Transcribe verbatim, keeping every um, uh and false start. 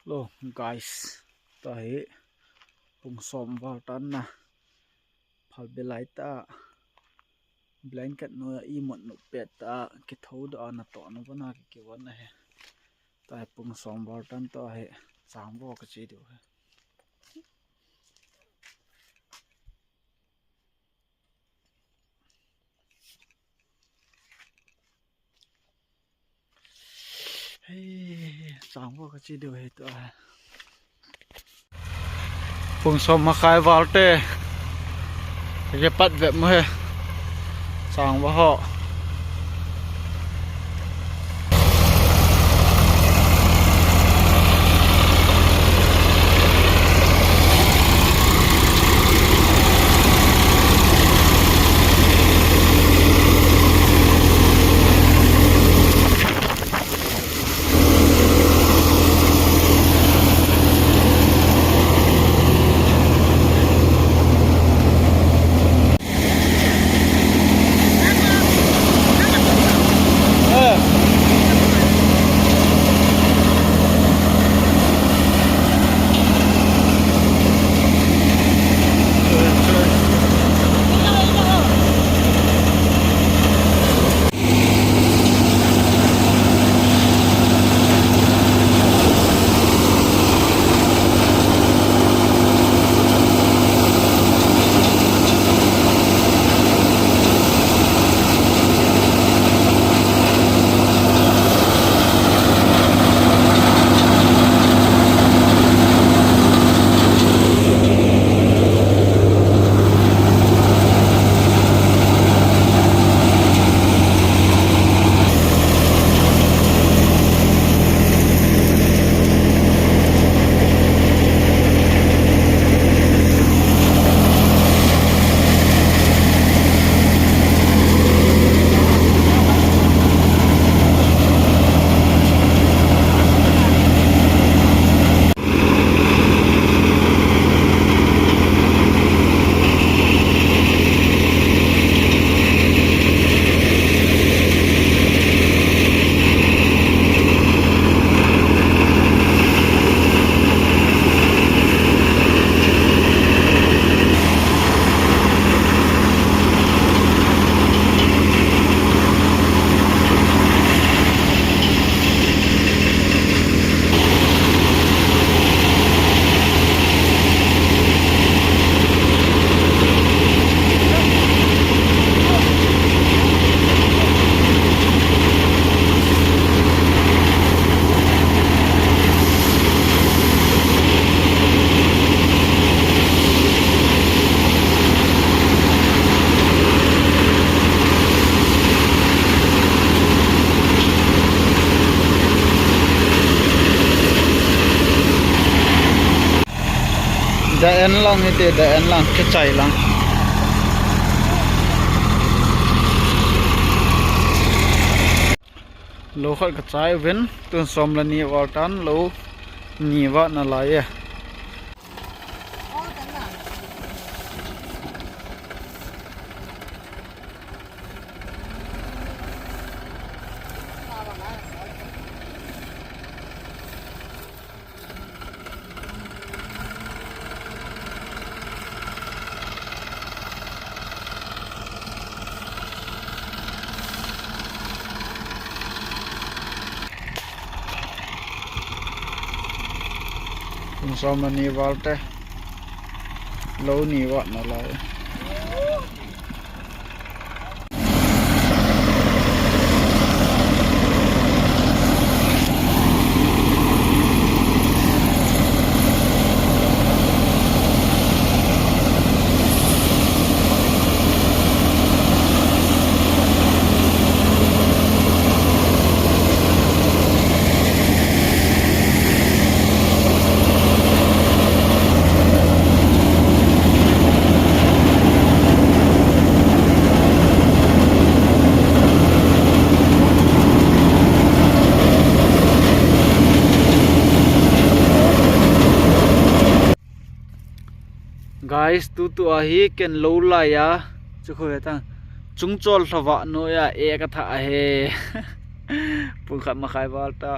Hello guys, tua hi pung som val tan na, phalbi lai ta, blanket noiya imut nu pet ta, kithou doh a natoh na vana kikivon ahi. Tua hi pung som val tan, tua hi chang vo kache diu ahi. Hei, chang vo kache diu ahi tua. Pung som makhai val te. Kipat vet mo he. Chang vo ho. Da en lang hite, da en lang, kichai lang. Lou khat kachai uvin, tun som le ni val tan, lou ni vat nalai e. Pung som le ni val te, lou ni vat nalai. Guys, tutu ahi ken lou lai a, chu khu ta, Chungchol Lhavah noiya e katha ahi. Pung khat makhai val ta.